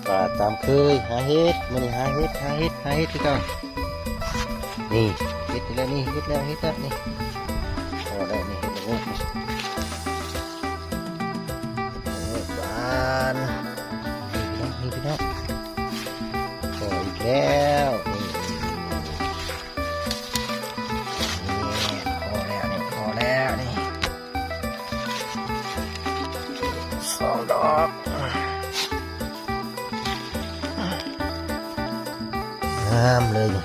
ປາຕາມເຄີຍ ຫາເຫັດ ມື້ນີ້ຫາເຫັດ ຫາເຫັດ ຫາເຫັດຄືເກົ່າ. ນີ້ ເຫັດແລ້ວນີ້ ເຫັດແລ້ວ ເຫັດແລ້ວນີ້ ພໍແລ້ວນີ້ ເຫັດແລ້ວນີ້ ບານ ນີ້ພີ່ນ້ອງ ພໍອີກແລ້ວ ນີ້ ນີ້ ພໍແລ້ວນີ້ ພໍແລ້ວນີ້ ສອງດອກ ງາມເລີຍນີ້.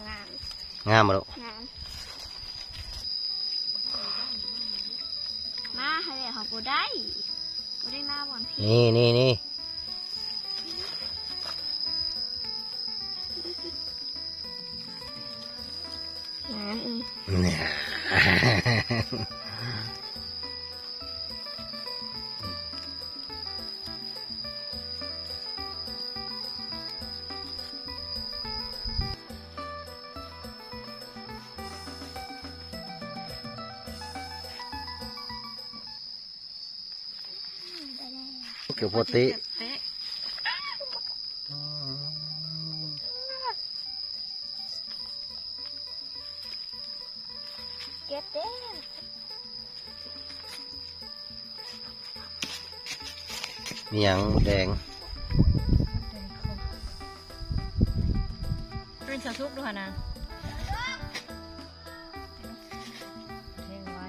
ງາມ ງາມບໍ່ລູກ? ງາມ ມາຫັ້ນແຫຼະ ເຮົາບໍ່ໄດ້ ບໍ່ໄດ້ມາບ່ອນພີ້ ນີ້ ນີ້ ນີ້. ເກືອບຫົວເຕະ ເກັບເດ້ ມີຫຍັງ ມົດແດງ ເປັນສາທຸກດ້ວຍນະ ແຮງໄວ.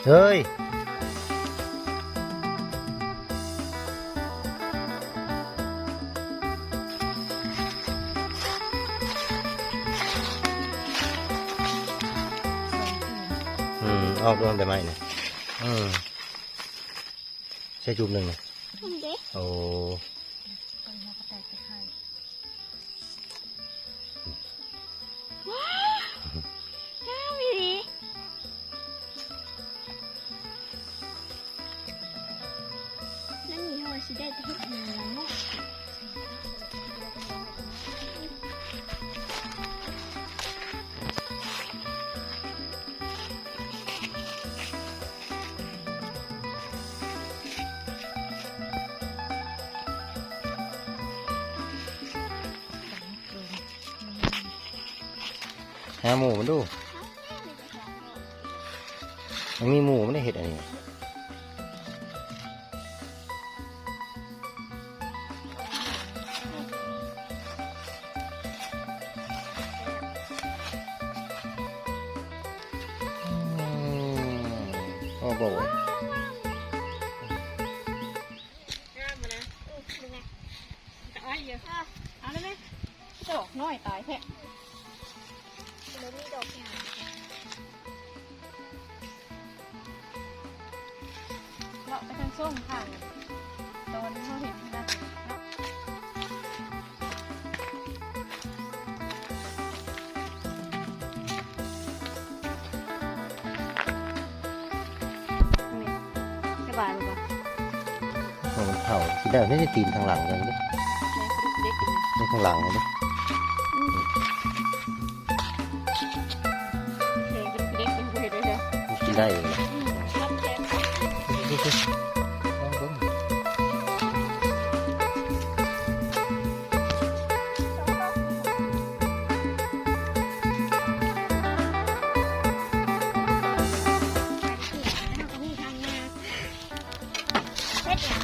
ເຮີ້ຍ ອືມ ອອກດ້ວຍໃບໄມ້ນີ້ ອືມ. ໃສ່ຈຸ່ມໜຶ່ງນີ້ ນີ້ເດ້ ໂອ້ ວ້າວ ງາມອີ່ຫຼີ ນັ້ນນີ້ເຮົາວ່າຊິໄດ້ເຮັດຫຍັງເນາະ. ຫາໝູ່ມັນດູ ມັນມີໝູ່ມັນໄດ້ເຮັດອັນນີ້. ອືມ ອອກແລ້ວ ເອີ ອ່ະ ເອົາໄດ້ໄໝ? ດອກນ້ອຍຕາຍແທ້. ບໍ່ມີດອກຫຍັງ. ເລາະໄປທາງຊ່ອງທາງ ຕອນເຮົາເຫັນນະເນາະ. ນີ້ ສະບາຍບໍ່? ໂອ້ ມັນເຖົ້າ ຊິໄດ້ ໄດ້ຕີນທາງຫຼັງເລີຍເດ້. ໄດ້ທາງຫຼັງເລີຍເດ້. ອືມ ແຂງເປັນເດັກເປັນຜູ້ເຮັດໄດ້ເດີ. ມັນກິນໄດ້ເລີຍ. ອືມ ທຳແຂນ ລອງເບິ່ງ. ເຮັດຫຍັງ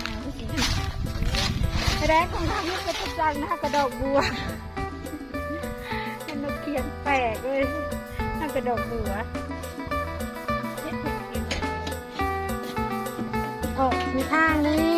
ແລະ ຂອງທາງນີ້ກໍຈະສັ່ງນະ ກະດອກບົວ. ເປັນນົກຂຽນແປກເລີຍ ນະກະດອກບົວ. ອອກທາງນີ້